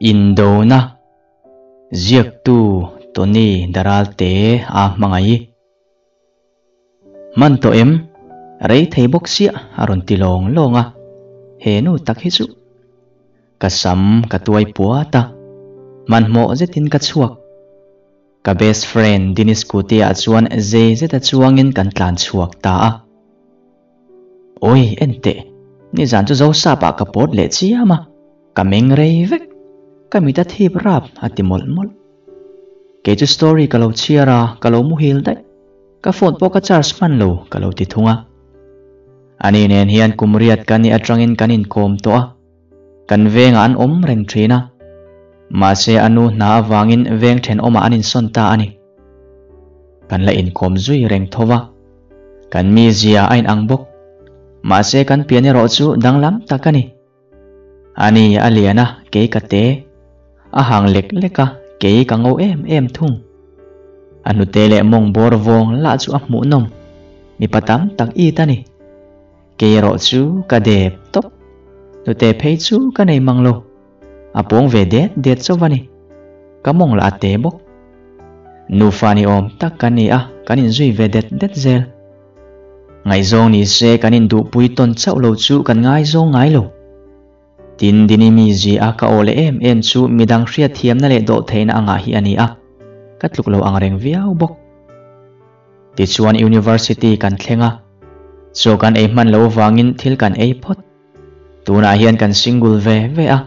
Indona ziaktu Tony Daralte a hmangaih. Hman tawh em? Rei thei bawk siah a rawn ti lawng lawng a, he nu tak hi chu ka sam ka tuai puat a, hmanhmawh zetin ka chhuak. Ka best friend Dini scooty ah chuan zei zeta chuangin kan tlan chhuak ta a. Awi enteh, nizan chu Zosap ah ka pawt leh chiam a, ka meng rei vek, ka mit a thip rap a ti mawlh mawlh. Kei chu story ka lo chhiar a, ka lo muhil daih, ka phone pawh ka charge hman lo ka lo ti thung a. Ani nen hian kum riat ka nih atangin kan inkawm tawh a, kan vengah an awm reng thin a, mahse a nu hna avangin veng thenawmah an insawn ta a ni. Kan la inkawm zui reng tho va, kan mizia a inang bawk. Mahse kan pian erawh chu danglam tak a ni. Ani a lian a, kei ka te. A hang lek lek a, kei ka ngo em em thung. A hnute leh mawng bawr vawng lah chu a hmuhnawm. Mipa tam tak it a ni. Kei erawh chu ka dep tawp. Hnute phei chu ka nei mang lo. A pawng ve det det chauh a ni. Ka mawng lah a te bawk. Nufa ni awm tak kan ni a, kan inzui ve det det zel. Ngaihzawng ni se kan induhpui tawn chauh lo chu kan ngaizawng ngai lo. Tin, Dini mi zia ka aw leh em em chu midang hriatthiamna leh dawhtheihna angah hi a ni a, ka tluk lo angreng viau bawk. Tichuan University kan thleng a, chaw kan ei hman lo vangin thil kan ei phawt. Tunah hian kan single ve ve a,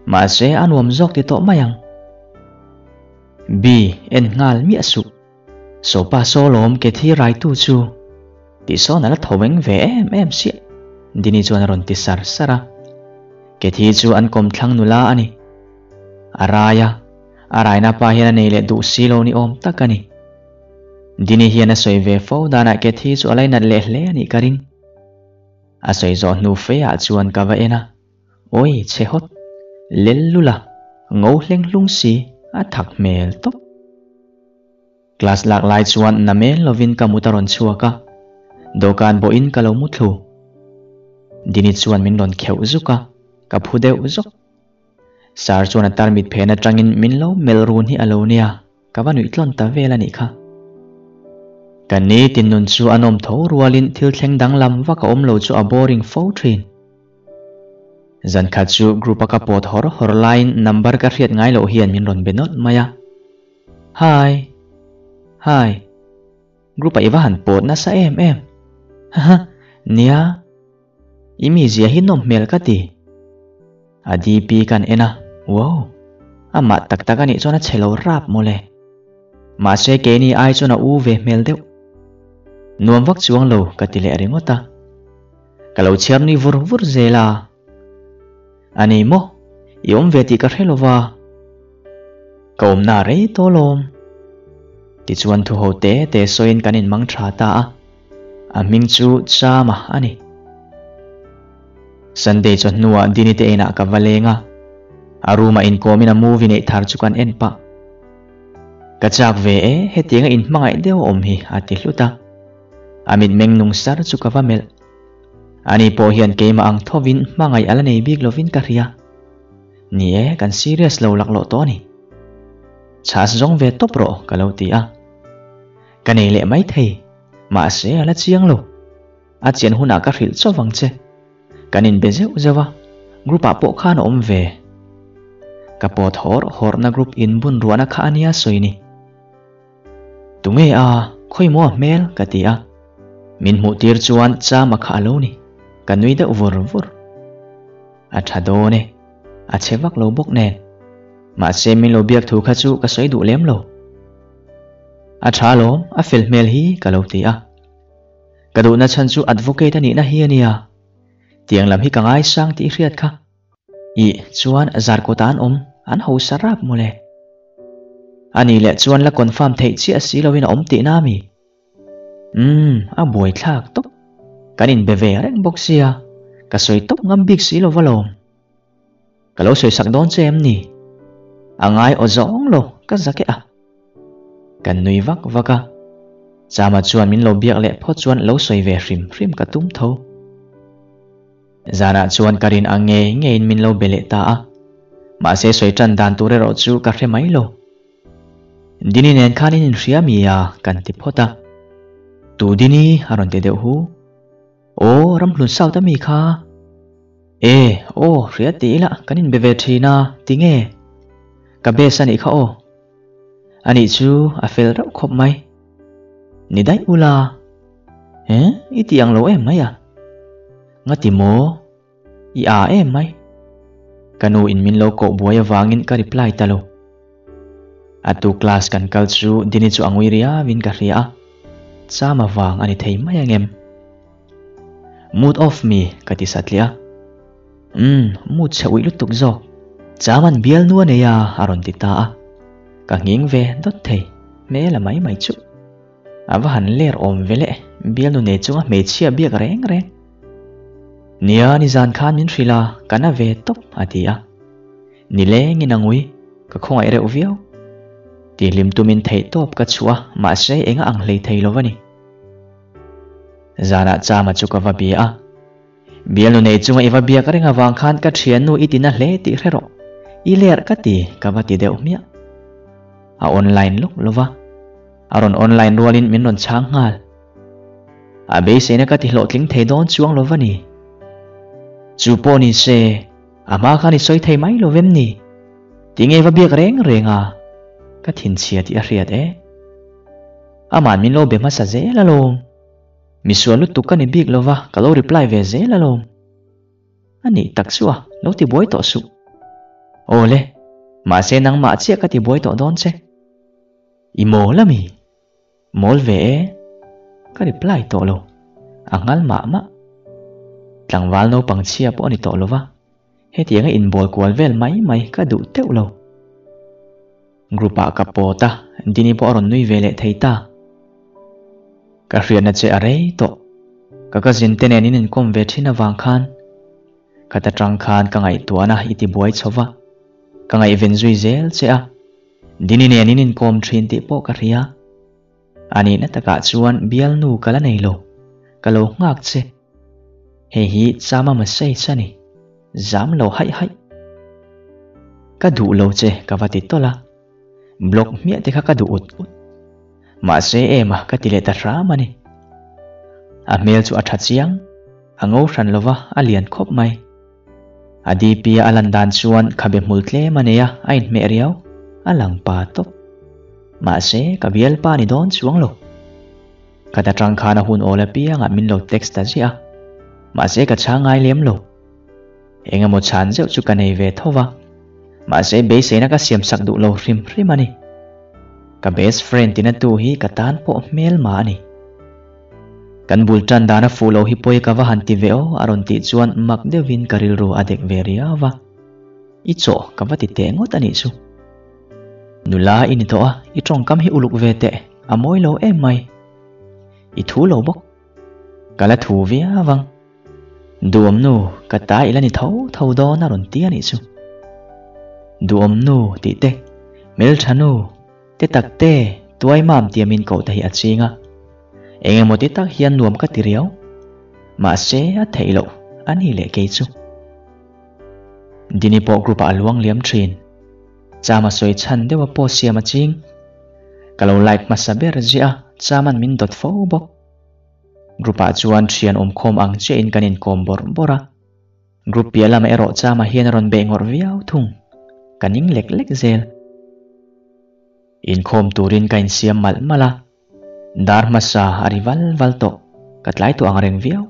mahse a nuam zawk ti tawh mai ang. B, en nghal miah suh. Sopa saw lawm ke thi raitu chu. Tih sawn a la tho eng ve em em siah. Dini chuan a rawn ti sar sar a. Ke thi chu an kawmthlang nula a ni. A rai a, a raina pa hian a nei leh duh si lo ni awm tak a ni. Dini hian a sawi ve fo danah ke thi chu a lainat leh hle a nih ka ring. A sawi zawh hnu fe ah chuan ka va en a, Awi chhe hawt, lel lul a, ngo hleng hlung si, a thak hmel tawp. Class lak lai chuan na mel lovin ka mut a rawn chhuak a, dawhkan bawhin ka lo mu thlu. Dini chuan min rawn kheuh zuk a, ka phu deuh zawk. Sir chuan a tarmit phen atangin min lo melh run hi a lo nia. Ka va nuih tlawn ta vel a nih kha. Ka ni tin nun chu a nawm tho rualin thil thleng danglam vak a awm lo chu a boring fo thin. Zan khat chu group a ka pawt hawr hawr laiin number ka hriat ngai loh hian min rawn be nawlh mai a. Hi. Hi. Group ah i va han pawt nasa em em. Haha. Nia. I mizia hi nawm hmel ka ti. A DP kan en a, wow! Amah tak tak a nih chuan a chhe lo rap mawle. Mahse keini ai chuan a u ve hmel deuh. Nuam vak chuang lo ka ti leh ringawt a. Ka lo chhiar nui vur vur zel a. A ni maw? I awm ve tih ka hre lo va. Ka awmna a rei tawh lawm. Tichuan thu ho te te sawiin kan inmang tha ta a. A hming chu Chama a ni. Sunday chawhnuah Dini te inah ka va leng a, a room-ah inkawmin a movie neih thar chu kan en pah. Ka chak ve e, hetianga inhmangaih deuh a awm hi a ti hlut a. A mitmeng nung sar chu ka va melh. Ani pawh hian keimah ang thovin hmangaih a la nei bik lovin ka hria. Ni e, kan serious lo laklawh tawh a ni. Chhas zawng ve tawp rawh ka lo ti a. Ka nei leh mai thei, mahse a la chiang lo. A chian hunah ka hrilh chauh vang che. Kan inbe zeuh zeuh a, group ah pawh khan a awm ve. Ka pawt hawr hawrna group inbun ruahna kha a nia sawi ni. Tunge a, khawi maw a hmel? ka ti a. Min hmuh tir chuan Chama kha a lo ni. Ka nui deuh vur vur. A tha dawn e, a che vak lo bawk nen. Mahse min lo biak thu kha chu ka sawi duh lem lo. A tha alawm, a fel hmel hi ka lo ti a. Ka duhna chhan chu advocate a nihna hi a nia. Tiang lam hi ka ngaisang tih i hriat kha. Ih, chuan zarkawtah an awm, an hausa rap mawle. A nih leh chuan la confirm theih chiah si loin a awm tihna a mi? Umm, a buaithlak tawp. Kan inbe ve reng bawk sia, ka sawi tawp ngam bik si lova lawm. Ka lo sawi sak dawn che em ni? A ngai aw zawng lo, ka zak e a. Kan nui vak vak a, Chama chuan min lo biak leh phawt chuan lo sawi ve hrim hrim ka tum tho. Zanah chuan ka rin ang ngei ngeiin min lo be leh ta a. Mahse sawi tan dan tur erawh chu ka hre mai lo. Dini nen khan in inhria mi a kan ti phawt a. Tu Dini a rawn ti deuh hu. Aw Ramhlun South a mi kha. E aw hria ti ila kan inbe ve thin a tinge? Ka best a nih kha aw. Anih chu a fel reuh khawp mai. Ni daih ula. He i ti ang lo em mai a. Ngati maw? I a em mai. Ka nu in min lo koh buai avangin ka reply ta lo. A tu class kan kal chu Dini chu a ngui riau in ka hria a. Chama vang a ni thei mai angem. Mood off mi ka ti satliah a. Umm, mood chhe uih lutuk zawk. Chaman bial nu a nei a, a rawn ti ta a. Ka nghing ve dawt thei, hmel a mai mai chu. A va han ler awm ve le, bial nu nei chunga hmeichhia biak reng reng. Nia, nizan khan min hrilh a, ka na ve tawp, a ti a. Nilengin a ngui, ka khawngaih reuh viau. Tihlim tumin theihtawp ka chhuah a, mahse enga ang hlei thei lo a ni. Zanah Chama chu ka va bia a. Bialnu nei chunga i va biak reng avang khan ka thiannu i tina hle tih hre rawh. I ler ka ti, ka va ti deuh hmiah. A online lawk lo va. A rawn online rualin min rawn chhang nghal. A beiseina ka ti hlawhtling thei dawn chuang lo va ni. Chu pawh ni se, a hma khan i sawi thei mai lo vem ni? Tinge va biak reng reng a? Ka thinchhia tih a hriat e. Aman min lo be hmasa zel alawm. Misual lutuk ka ni bik lova, ka lo reply ve zel alawm. A nih tak chu a, lo ti buai tawh suh. Aw le, mahse nangmah chiah ka ti buai tawh dawn che. I mawl a mi? Mawl ve e. Ka reply tawh lo. A nghal mah mah. Tlangval naupang chhia pawh a ni tawh lova, hetianga inbawl kual vel mai mai ka duh teuh lo. Group ah ka pawt a, Dini pawh a rawn nui ve leh thei ta. Ka hriatna che a rei tawh. Ka cousin te nen in inkawm ve thin avang khan khat atang khan ka ngaihtuahna i ti buai chho va, ka ngaihven zui zel che a, Dini nen in inkawm thin tih pawh ka hria. A nihna takah chuan bialnu ka la nei lo, ka lo nghak che. Hei hi Chama message a ni. Zam lo haih haih. Ka duh lo che ka va ti tawlh a. Block hmiah te kha ka duh ut ut. Mahse em a ka ti leh ta hram a ni. A hmel chu a tha chiang, a ngo hran lova a lian khawp mai. A DP a a lan dan chuan khabe hmul tlem a nei a, a inhmeh riau, a lang pa tawp. Mahse ka bialpa ni dawn chuang lo. Ka ta tang khan a hun awl apiangah min lo text ta ziah a, mahse ka chhang ngai lem lo. Eng emaw chhan zeuh chu ka nei ve tho va, mahse beiseina ka siam sak duh lo hrim hrim a ni. Ka best friend tina tu hi ka tan pawh hmel mah a ni. Kan bul tan dana fuh lo hi pawi ka va han ti ve aw a rawn tih chuan mak deuhin ka rilru a dek ve riau va. I chawh ka va ti teh ngawt a nih chu. Nula i ni tawh a, i tawngkam hi uluk ve teh, a mawi lo em mai. I thu lo bawk. Ka la thu viau ang. Duhawmnu, ka ta i la ni tho tho dawn a rawn ti a nih chu. Duhawmnu tih te, hmelthanu, te tak te, tuai mam tia min koh te hi a ching a. Eng emaw ti tak hian nuam ka ti riau. Mahse, a theih loh a ni leh kei chu. Dini pawh group ah a luang liam thin. Chama sawi chhan deuha post siam a ching. Ka lo like hmasa ber ziah a, Chaman min dawt fo bawk. Group ah chuan thian awmkhawm ang chiahin kan inkawm bawrh bawrh a. Group piah lamah erawh Chama hian a rawn beih ngawrh viau thung. Ka ning lek lek zel. Inkhawm turin ka insiam malh malh a. Dar hmasa a ri val val tawh, ka tlai tawh ang reng viau.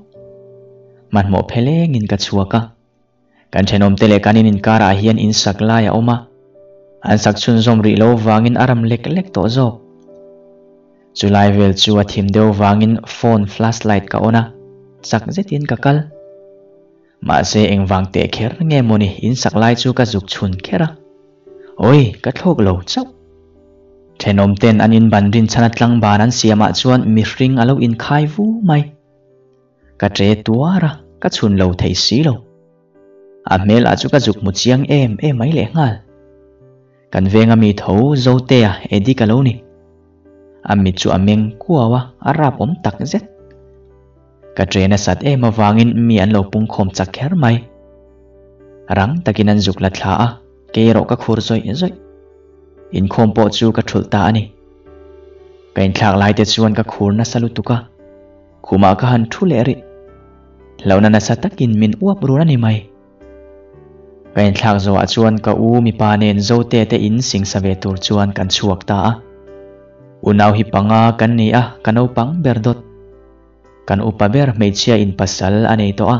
Hmanhmawh phelengin ka chhuak a. Kan thenawmte leh kan in inkarah hian in sak lai a awm a, an sak chhunzawm rih lo vangin a ram lek lek tawh zawk. Chulai vel chu a thim deuh vangin phone flashlight ka on a, chak zetin ka kal. Mahse engvang teh kher nge mawni in sak lai chu ka zuk chhun kher a. Awi, ka thlawk lo chauh. Thenawm ten an inban rinchhan a tlangban an siamah chuan mihring a lo inkhai vu mai. Ka ṭe tuar a, ka chhun lo thei si lo. A hmelah chu ka zuk hmu chiang em em mai lehnghal. Kan venga mi tho Zotea Eddie ka lo ni. A mit chu a meng kuau a, a rap awm tak zet. Ka ṭe nasat em avangin mi an lo pungkhawm chak kher mai. Rang takin an zuk la thla a. Kei erawh ka khur zawih zawih. Inkhawm pawh chu ka thulh ta a ni. Ka inthlak lai te chuan ka khur nasa lutuk a, khumah ka han thu leh rih. Hlauhna nasa takin min uap run a ni mai. Ka inthlak zawhah chuan ka u mipa nen Zote te in singsa ve tur chuan kan chhuak ta a. Unau hi panga kan ni a, ka naupang ber dawt. Kan upa ber hmeichhia in pasal a nei tawh a.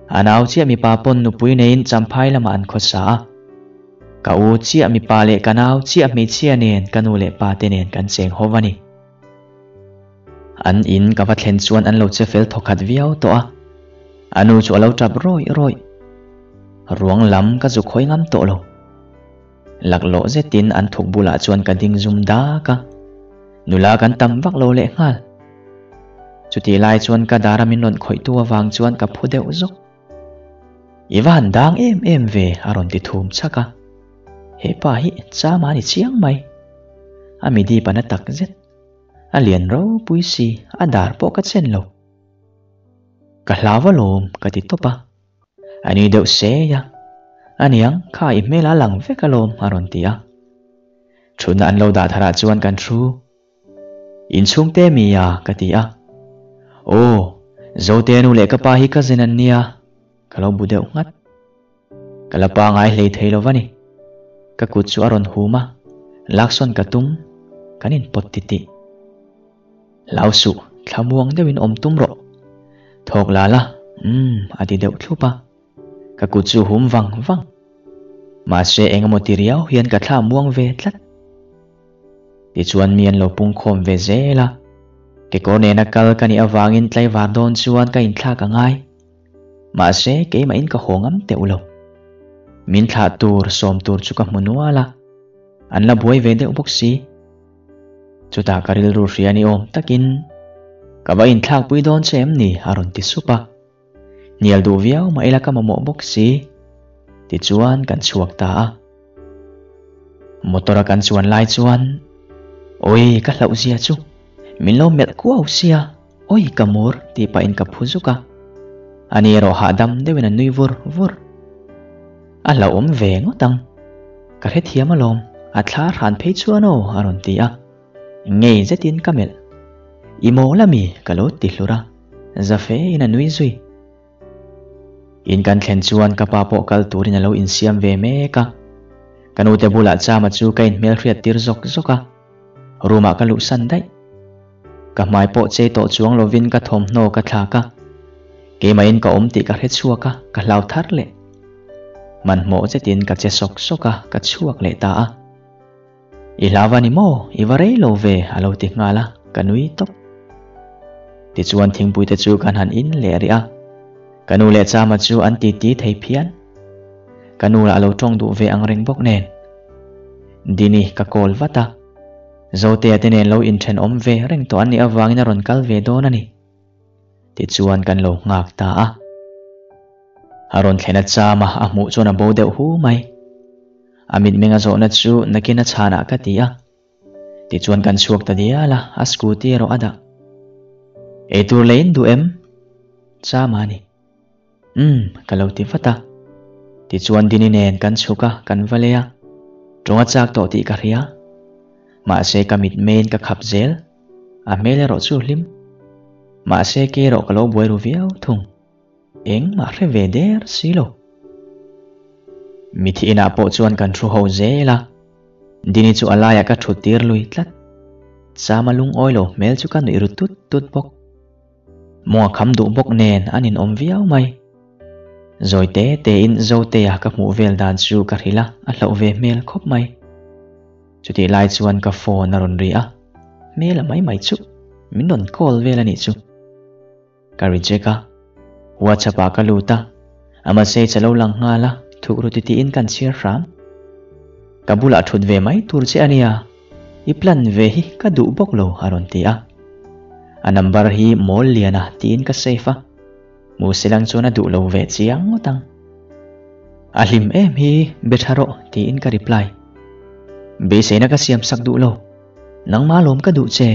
A nau chiah mipa pawn nupui neiin Champhai lamah an khawsa a. Ka u chiah mipa leh ka nau chiah hmeichhia nen ka nu leh pa te nen kan cheng ho va ni. An in ka va thlen chuan an lo che fel thawkhat viau tawh a. A nu chu a lo tap rawih rawih. Ruang lam ka zu khawi ngam tawh lo. Laklawh zetin an thuk bulah chuan ka ding zum dak a. Nula kan tam vak lo lehnghal. Chutih lai chuan ka dara min rawn khawihtu avang chuan ka phu deuh zawk. I va han dang em em ve a rawn ti thum chhak a. He pa hi chama a ni chiang mai. A mi dip a na tak zet. A lian ropui si, a dar pawh ka chen lo. Ka hlau alawm ka ti tawp a. A nui deuh sei a, Aniang, kha i hmel a lang vek alawm a rawn ti a. Thutna an lo dah tharah chuan kan thu. Inchhungte mi a? ka ti a. Aw, Zote nu leh ka pa hi cousin an nia, ka lo bu deuh nghat. Ka la pangai hlei thei lo va ni. Ka kut chu a rawn hum a, laksawn ka tum, kan inpawt titih. Hlau suh, thlamuang deuhin awm tum rawh. Thawk la la, umm, a ti deuh thlup a. Ka kut chu hum vang vang. Mahse eng emaw ti riau hian ka thla muang ve tlat. Tichuan mi an lo pungkhawm ve zel a. Kekawr nena kal ka nih avangin tlaivar dawn chuan ka inthlak a ngai. Mahse keimahin ka haw ngam teuh lo. Min thlah tur, sawm tur chu ka hmu nual a. An la buai ve deuh bawk si. Chutah ka rilru hria ni awm takin, Ka va inthlakpui dawn che em ni? a rawn ti sup a. Hnial duh viau mah ila ka mamawh bawk si. Tichuan kan chhuak ta a. Motor a kan chuan lai chuan, Awi ka hlauh zia chu, min lo melh kuau sia, awi ka mur tih pahin ka phu zuk a. Ani erawh hahdam deuhin a nui vur vur. A hlauhawm ve ngawt ang. Ka hrethiam alawm, a thla hran phei chuan aw a rawn ti a. Ngei zetin ka melh. I mawl ami? ka lo ti hlur a, Zafe in a nui zui. In kan thlen chuan ka pa pawh kal turin a lo insiam ve mek a. Ka nute bulah Chama chu ka inhmelhriat tir zawk zawk a, room ah ka luhsan daih. Ka hmai pawh chei tawh chuang lovin ka thawmhnaw ka thlak a, keimahin ka awm tih ka hre chhuak a, ka hlau thar leh. Hmanhmawh zetin ka che sawk sawk a, ka chhuak leh ta a. I hlau a ni maw? I va rei lo ve a lo ti nghal a, ka nui tawp. Tichuan thingpui te chu kan han in leh rih a, ka nu leh Chama chu an titi thei phian. Ka nu lah a lo tawng duh ve ang reng bawk nen. Dini ka call vat a, Zotea te nen lo inthenawm ve reng tawh an nih avangin a rawn kal ve dawn a ni. Tichuan kan lo nghak ta a. A rawn thlen a cham a, a hmuh chuan a bo deuh hu mai. A mitmeng a zawhna chu nakin a chhanah ka ti a. Tichuan kan chhuak ta dial a, a scooty erawh a dah. Eitur leiin duh em? Cham a ni. Umm, ka lo ti vat a. Tichuan Dini nen kan chhuk a, kan va lei a. Tawng a chak tawh tih ka hria. Mahse ka mitmeiin ka khap zel. A hmel erawh chu hlim. Mahse kei erawh ka lo buai ru viau thung. Engmah hre ve der si lo. Mithi inah pawh chuan kan thu ho zel a. Dini chu a laiah ka thut tir lui tlat. Chama lungawi lo hmel chu ka nuih ru tut tut bawk. Mawng a kham duh bawk nen an inawm viau mai. Zawi te tein Zotea ka hmuh vel dan chu ka hrilh a, a hlauh ve hmel khawp mai. Chutih lai chuan ka phone a rawn ri a, hmel a mai mai chu min rawn call vel a nih chu. Ka reject a, WhatsApp ah ka lut a, a message a lo lang nghal a, thuk ru titiin kan chhiar hram. Ka bulah thut ve mai tur che a nia, i plan ve hi ka duh bawk lo a rawn ti a. A number hi mawl lian a tiin ka save a, Muselang chuan a duh lo ve chiang ngawt ang. A hlim em hi be tha rawh tiin ka reply. Beiseina ka siam sak duh lo, nangmah lawm ka duh che.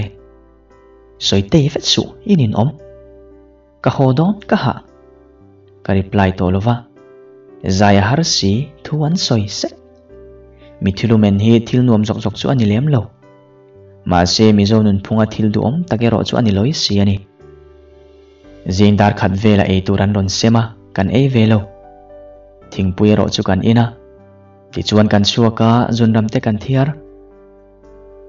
Sawi tei vet suh i ninawm. Ka haw dawn ka hah. Ka reply tawh lova. Zai a har si thu an sawi sek. Mitthi lumen hi thil nuam zawk zawk chu a ni lem lo. Mahse Mizo nunphunga thil duhawm tak erawh chu a ni lawi si a ni. Zing dar khat vela ei tur an rawn sem a, kan ei ve lo. Thingpui erawh chu kan in a. Tichuan kan chhuak a, zunram te kan thiar.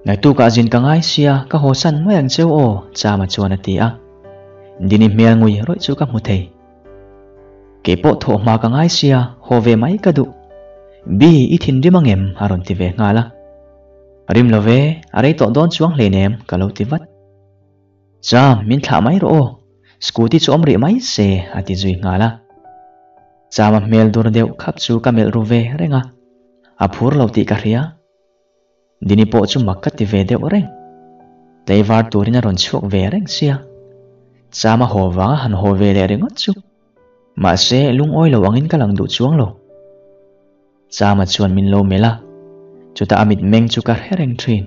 Naktukah zin ka ngai sia, ka haw san mai ang cheu aw, Chama chuan a ti a. Dini hmel ngui rawih chu ka hmu thei. Kei pawh thawh hma ka ngai sia, haw ve mai ka duh. Bi, i thinrim ang em? a rawn ti ve nghal a. Rim lo ve, a rei tawh dawn chuang hleinem, ka lo ti vat. Cham, min thlah mai rawh aw, scooty chu awm rih mai se, a ti zui nghal a. Chama hmel dur deuh khap chu ka melh ru ve reng a, a phur lo tih ka hria. Dini pawh chu mak ka ti ve deuh reng. Tlaivar turin a rawn chhuak ve reng sia. Cham a haw vanga han haw ve leh ringawt chu. Mahse, lungawi lo angin ka lang duh chuang lo. Chama chuan min lo melh a, chutah a mitmeng chu ka hre reng thin.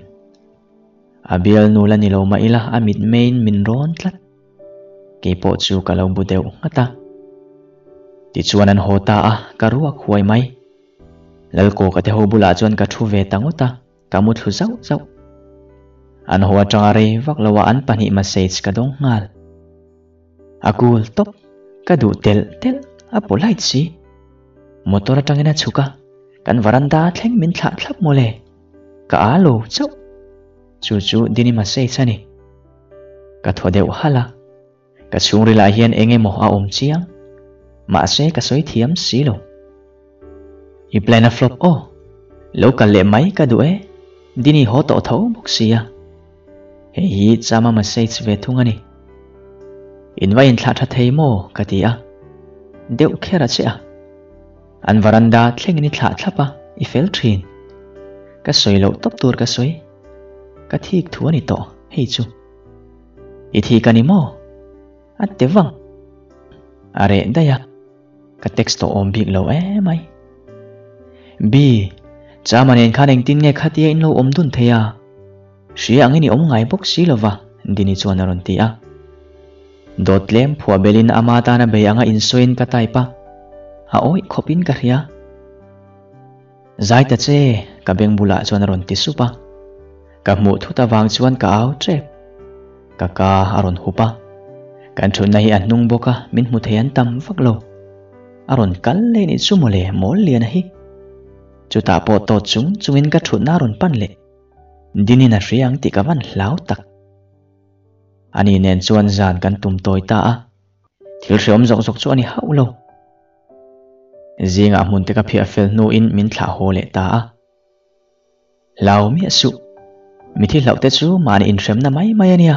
A bialnu la ni lo mah ila a mitmeiin min rawn tlat. Kei pawh chu ka lo bu deuh nghat a. Tichuan an haw ta a, ka ruak huai mai. Lalkawka te ho bulah chuan ka thu ve ta ngawt a, ka mu thlu zauh zauh. An haw atanga rei vak lo a an pahnih message ka dawng nghal. A cool tawp, ka duh telh telh, a polite si. Motor atangin a chhuk a, kan varanda thleng min thlah thlap mawle. Ka â lo chauh. Chu chu Dini message a ni. Ka thaw deuh halh a. Ka chhungrilah hian eng emaw a awm chiang. Mahse ka sawi thiam si lo. I plan a flop aw. Lo kal leh mai ka duh e. Dini haw tawh tho bawk sia. Hei hi Chama message ve thung a ni. In va inthlah tha thei maw ka ti a. Deuh kher a che a. An varanda thlengin i thlah thlap a, i fel thin. Ka sawi loh tawp tur ka sawi. Ka thik thu a ni tawh hei chu. I thi ka ni maw? A ti vang. A reh daih a, ka text tawh awm bik lo emai. B, Chama nen khan engtin nge khatia in lo awm dun thei a? Hria angin i awm ngai bawk si lova, Dini chuan a rawn ti a. Dawt tlem phuah belin ama tana bei anga insawiin ka type a, a awih khawpin ka hria. Zai ta che, ka beng bulah chuan a rawn ti sup a. Ka hmuh thut avang chuan ka au tep. Ka ka a rawn hup a. Kan thutna hi a hnung bawk a, min hmu thei an tam vak lo. A rawn kal leh nih chu mawle mawl lian a hi. Chutah pawh tawt chung chungin ka thutna a rawn pan leh. Dinin a hria ang tih ka van hlau tak. Ani nen chuan zan kan tum tawi ta a. Thil hreawm zawk zawk chu a ni hauh lo. Zingah hmun te ka phiah fel hnuin min thlah haw leh ta a. Hlau miah suh. Mithi hlauh te chu mahni inhremna mai mai a nia.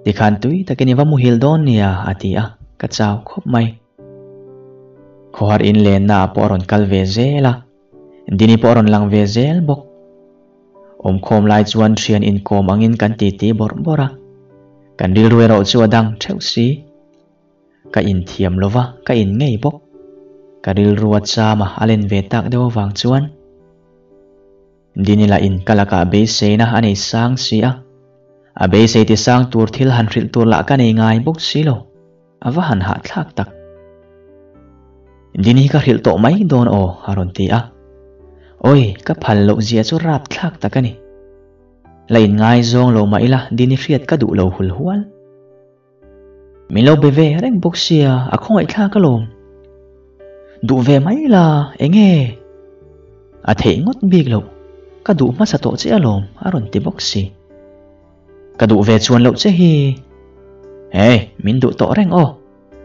Tikhan tui takin i va muhil dawn nia a ti a, ka chau khawp mai. Khawhar in lenna ah pawh a rawn kal ve zel a, Dini pawh a rawn lang ve zel bawk. Awmkhawm lai chuan thian inkawm angin kan titi bawrh bawrh a, kan rilru erawh chu a dang theuh si. Ka inthiam lo va, ka in ngei bawk. Ka rilru a cham a, a len ve tak deuh avang chuan Dinila in ka lakah beiseina a nei sang si a. A beisei ti sang tur thil han hrilh tur lah ka nei ngai bawk si lo. A va han hahthlak tak. Dini ka hrilh tawh mai dawn aw, a rawn ti a. Awi, ka phal loh zia chu rapthlak tak a ni. La in ngaizawng lo mah ila Dini hriat ka duh lo hul hual. Min lo be ve reng bawk sia, a khawngaihthlak alawm. Duh ve mai la, enge? A theih ngawt bik loh, ka duh hmasa tawh che alawm, a rawn ti bawk si. Ka duh ve chuan loh che hi. Hey, min duh tawh reng aw.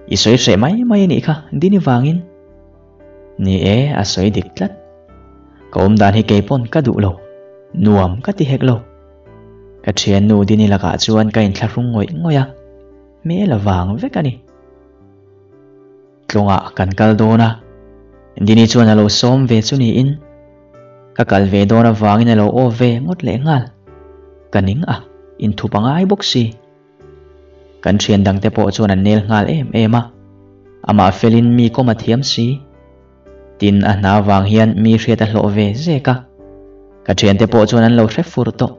I sawi hreh mai mai anih kha, Dini vangin. Ni e, a sawi dik tlat. Ka awmdan hi keipawn ka duh lo, nuam ka ti hek lo. Ka thiannu Dini lakah chuan ka inthlahrung ngawih ngawih a, hmel a vang vek a ni. Tlawngah kan kal dawn a, Dini chuan a lo sawm ve chu niin, ka kal ve dawn avangin a lo aw ve ngawt leh nghal. Ka ning a, inthup a ngai bawk si. Kan thian dangte pawh chuan an nel nghal em em a, amah felin mi kawm a thiam si. Tin, a hna vang hian mi hriat a hlawh ve zek a. Ka thiante pawh chuan an lo hre fur tawh.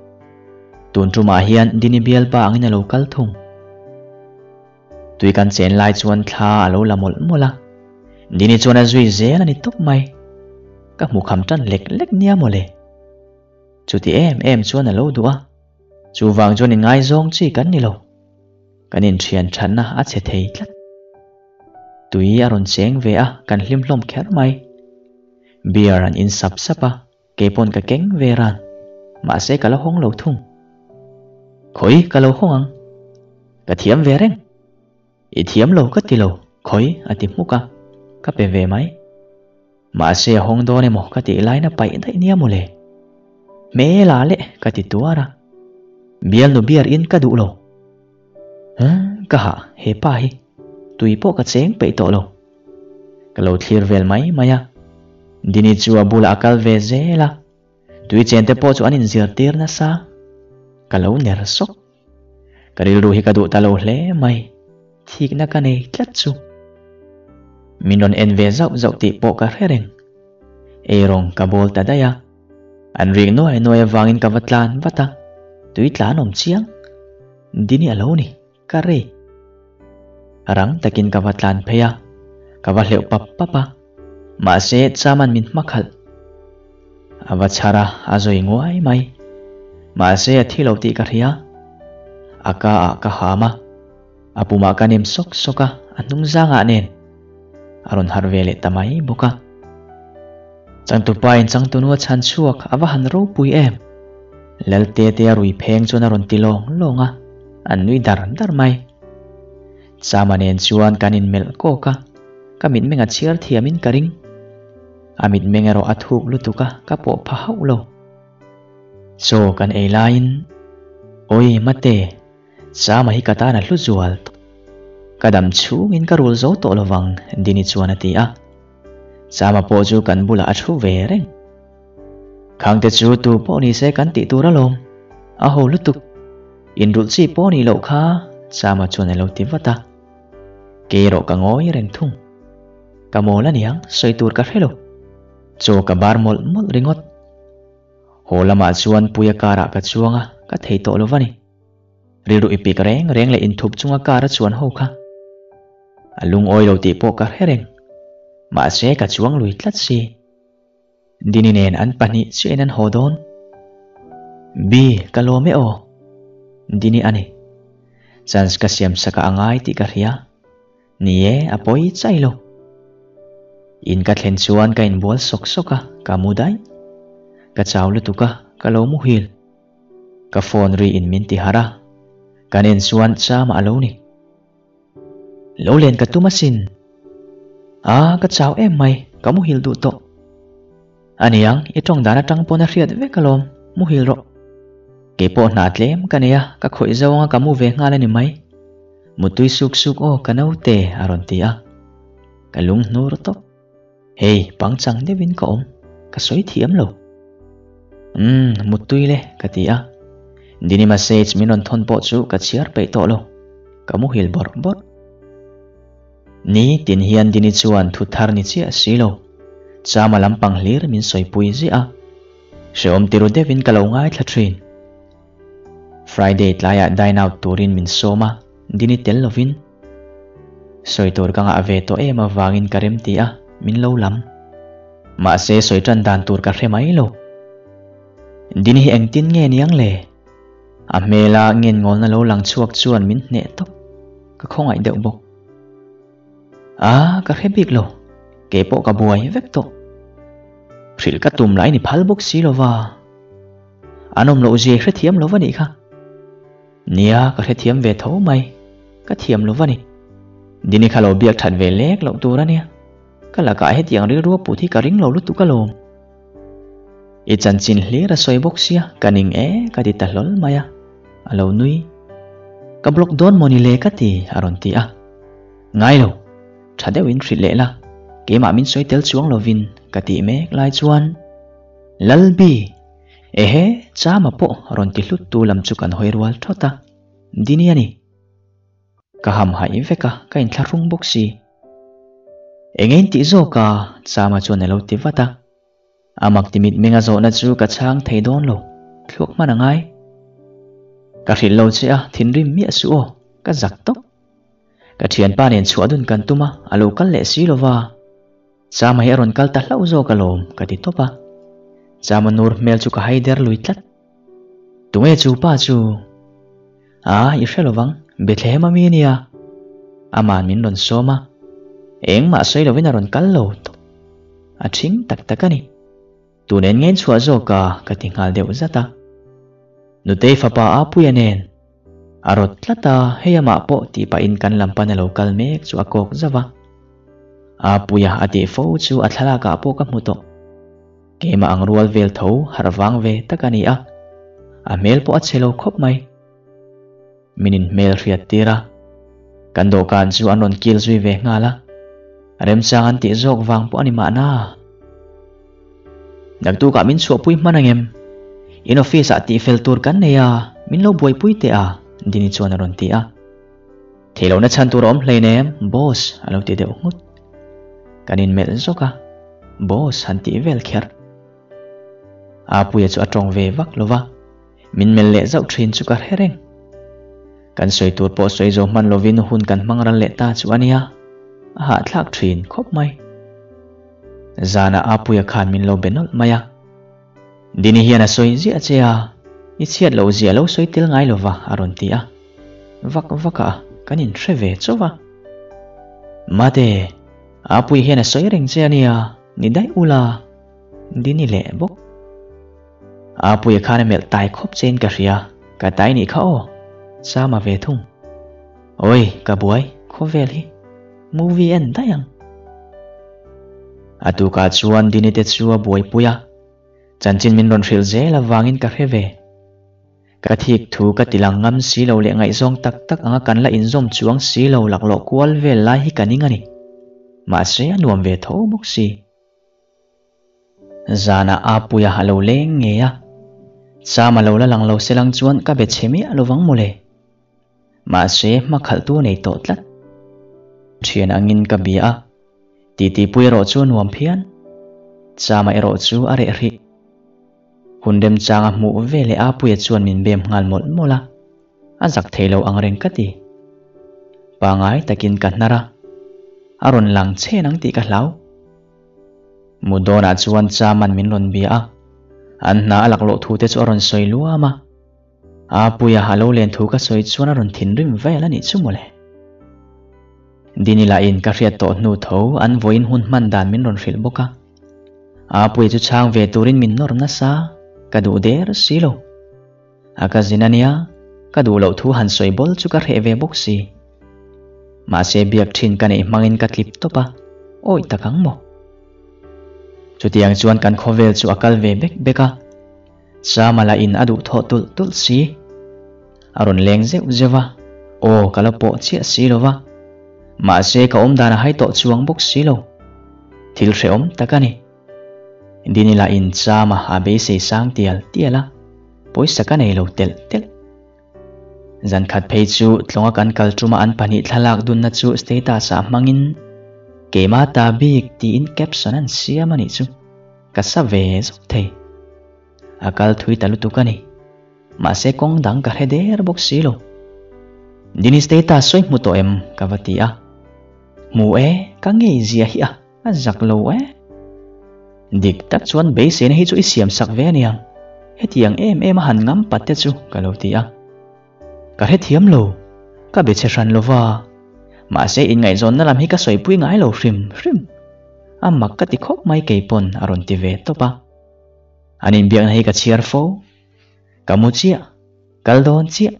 Tun tumah hian Dini bialpa angin a lo kal thung. Tui kan chen lai chuan thla a lo la mawlh mawlh a. Dini chuan a zui zel a ni tawp mai. Ka hmu kham tan lek lek nia mawle. Chuti em em chuan a lo duh a, chuvang chuan inngaizawng chi kan ni lo. Kan inthian thatna a chhe thei tlat. Tui a rawn cheng ve a, kan hlim hlawm kher mai. Beer an in sap sap a, keipawn ka keng ve ran. Mahse ka la hawng lo thung. Khawi ka lo hawng ang. Ka thiam ve reng. I thiam lo ka ti lo, khawi a ti hmuk a, ka pe ve mai. Mahse a hawng dawn emaw ka tih laina paih daih nia mawle. Hmela leh ka ti tuar a. Bialnu beer in ka duh lo. Huh, ka hah he pa hi. Tui pawh ka cheng peih tawh lo. Ka lo thlir vel mai mai a. Dini chu a bulah a kal ve zel a. Tui chen te pawh chu an inzirtir nasa. Ka lo ner sawk. Ka rilru hi ka duh ta lo hle mai. Thikna ka nei tlat chu. Min rawn en ve zauh zauh tih pawh ka hre reng. Eirawng ka bawl ta daih a. An rik nuai nuai avangin ka va tlan vat a, tui tlan awm chiang. Dini a lo ni, ka rei. Rang takin ka va tlan phei a, ka va hleuh pap pap a, mahse Chaman min hma khalh. A va chhar a, a zawi nguai mai. Mahse a thi lo tih ka hria. A ka ah ka ham a, a pumah ka nem sawk sawk a, a hnung zangah nen a rawn harh ve leh ta mai bawk a. Changtupa in changtunu a chhan chhuak a va han ropui em! Lalte te a rui pheng chuan a rawn ti lawng lawng a, an nui dar dar mai. Chama nen chuan kan inmelh kawk a, ka mitmeng a chhiar thiamin ka ring. A mitmeng erawh a thuk lutuk a, ka pawh pha hauh lo. Chaw kan ei laiin, Awi mate, Chama hi ka tan a hlu zual tawp. Ka dam chhungin ka rul zo tawh lovang, Dini chuan a ti a. Chama pawh chu kan bulah a thu ve reng. Khangte chu tu pawh ni se kan tih tur alawm. A ho lutuk. Inrulh chi pawh nih loh kha, Chama chuan a lo ti vat a. Kei erawh ka ngawi reng thung. Ka mawl aniang, sawi tur ka hre lo. Chaw ka bar mawlh mawlh ringawt. Haw lamah chuan Puia karah ka chuang a, ka thei tawh lo va ni. Rilru i pik reng reng leh inthup chunga kar a chuan ho kha. A lungawi lo tih pawh ka hre reng. Mahse ka chuang lui tlat si. Dini nen an pahnih chiahin an haw dawn. Bi, ka lawm e aw. Dini a ni. Chance ka siam saka a ngai tih ka hria. Ni e, a pawi chai lo. In ka thlen chuan ka inbual sawk sawk a, ka mu daih. Ka chau lutuk a, ka lo muhil. Ka phone ri in min ti harh a, kan en chuan chama a lo ni. Lo len ka tum asin. A, ka chau em mai, ka muhil duh tawh. Aniang, i tawng dan atang pawn a hriat vek alawm, muhil rawh. Keipawh hna tlem ka nei a, ka khawih zo anga ka mu ve nghal a ni mai. Mutui suk suk aw ka naute a rawn ti a. Ka lung hnur tawp. Hei, pangchang deuhin ka awm, ka sawi thiam lo. Umm, muttui le, ka ti a. Dini message min rawn thawn pawh chu ka chhiar peih tawh lo, ka muhil bawrh bawrh. Ni tin hian Dini chuan thu thar ni chiah si lo, Chama lampang hlir min sawipui ziah a. Hrehawm tiru deuhin ka lo ngaithla thin. Friday tlaiah dine out turin min sawm a, Dini tel lovin. Sawi tur ka ngah ve tawh em avangin ka rem ti a, min lo lam. Mahse sawi tan dan tur ka hre mai lo. Dini hi engtin nge niang le? A hmela ngennghawlna lo lang chhuak chuan min hneh tawp. Ka khawngaih deuh bawk. A, ka hre bik lo. Kei pawh ka buai vek tawh. Hrilh ka tum lai ni phal bawk si lova. An awm loh zia i hrethiam lo va nih kha. Nia, ka hrethiam ve tho mai. Ka thiam lo va ni. Dini kha lo biak that ve lek loh tur a nia. Ka lakah hetiang rilru a put hi ka ring lo lutuk alawm. I chanchin hlir a sawi bawk sia, ka ning e ka ti ta hlawl mai a. A lo nui. Ka block dawn maw ni le ka ti, a rawn ti a. Ngai lo, tha deuhin hrilh leh la, keimah min sawi tel chuang lovin ka tih mek lai chuan. Lalbi! Ehe, Chama pawh rawn ti hlut tu lam chu kan hawi rual thawt a, Dini a ni. Ka ham haih vek a, ka inthlahrung bawk si. Eng ein tih zawk a? Chama chuan a lo ti vat a. A mak ti mitmeng a zawhna chu ka chhang thei dawn lo, thluak hman a ngai. Ka hrilh lo che a, thinrim miah suh aw, ka zak tawp. Ka thianpa nen chhuah dun kan tum a, a lo kal leh si lova. Chama hi a rawn kal ta hlauh zawk alawm, ka ti tawp a. Chama nur hmel chu ka haider lui tlat. Tunge chu pa chu? A, i hre lovang, Bethlehem a mi a nia. Aman min rawn sawm a, engmah sawi lovin a rawn kal lo tawp. A ṭhing tak tak a ni. Tun en ngein chhuah zawk a, ka ti nghal deuh zat a. Nutei fapa Apuia nen a rawt tlat a, hei amah pawh tih pahin kan lam pan a lo kal mek chu a kawk zauh a. Apuia a tih fo chu a thlalakah pawh ka hmu tawh. Keimah ang rual vel tho harh vang ve tak a ni a, a hmel pawh a chhe lo khawp mai. Min inhmel hriat tir a, kan dawhkan chu an rawn kil zui ve nghal a, remchang an tih zawk vang pawh a ni mahna. Naktukah min chhuahpui hman ang em? In office ah tihfel tur kan nei a, min lo buaipui teh a, Dini chuan a rawn ti a. Theihlohna chhan tur a awm hleinem, boss, a lo ti deuh nghut. Kan inmelh zawk a, boss han tih vel kher. Apuia chu a tawng ve vak lo va, min melh leh zauh thin chu ka hre reng. Kan sawi tur pawh sawi zo hman lovin hun kan hmang ral leh ta chu a nia, a hahthlak thin khawp mai. Zanah Apuia khan min lo be nawlh mai a. Dini hian a sawi ziah che a, i chhiat loh zia lo sawi tel ngai lova a rawn ti a. Vak vak a, kan inhre ve chauh a. Mate, Apuia hian a sawi reng che a nia, ni daih ula, Dini leh bawk. Apuia khan a melh tai khawp chein ka hria, ka tai nih kha aw, Sama ve thung. Awi, ka buai, khawvel hi movie en daih ang. A tukah chuan Dini te chu a buaipui a, chanchin min rawn hrilh zel avangin ka hre ve. Ka thik thu ka ti lang ngam si lo leh ngaihzawng tak tak anga kan la inzawm chuang si lo laklawh kual vel lai hi ka ning a ni. Mahse a nuam ve tho bawk si. Zanah Apuia a lo leng ngei a, Sam a lo la lang lo se lang chuan ka be chhe miah lovang mawle. Mahse hmakhalhtu a nei tawh tlat. Thian angin ka bia a, titipui erawh chu a nuam phian. Chama erawh chu a reh hrih. Hun remchanga hmuh ve leh Apuia chuan min bem nghal mawlh mawlh a, a zak thei lo ang reng ka ti. Pangai takin ka hnar a, a rawn lang chhen ang tih ka hlau. Mu dawnah chuan Chaman min rawn bia a, an hna a laklawh thu te chu a rawn sawi luam a. Apuia a lo len thu ka sawi chuan a rawn thinrim vel a nih chu mawle. Dini lahin ka hriat tawh hnu tho an vawiin hun hman dan min rawn hrilh bawk a. Apuia chu chhang ve turin min nawr nasa, ka duh der si lo. A ka zin a nia, ka duh loh thu han sawi bawl chu ka hreh ve bawk si. Mahse biak thin ka neih hmangin ka tlip tawp a, awih tak ang maw? Chutiang chuan kan khawvel chu a kal ve bek bek a, Chama lah in a duh thawh tulh tulh si. A rawn leng zeuh zeuh a, aw ka la pawh chiah si lo va. Mahse ka awm dan a hai tawh chuang bawk si lo. Thil hrehawm tak a ni. Dini lah in Chama a beisei sang tial tial a, pawisa ka nei lo telh telh. Zan khat phei chu tlawnga kan kal tuma an pahnih thlalak dunna chu status ah hmangin Keimah ta bik tiin caption an siam a nih chu. Ka sa ve zawk thei. A kal thui ta lutuk a ni. Mahse kawng dang ka hre der bawk si lo. Dini status sawi hmu tawh em? ka va ti a. Hmu e, ka ngei zia hi a, a zak lo e. Dik tak chuan beiseina hi chu i siam sak ve aniang. Hetiang em em a han ngam pat te chu ka lo ti a. Ka hrethiam lo, ka be che hran lo va. Mahse inngaihzawnna lam hi ka sawipui ngai lo hrim hrim. A mak ka ti khawp mai kei pawn a rawn ti ve tawp a. An inbiakna hi ka chhiar fo. Ka mu chiah, kal dawn chiah,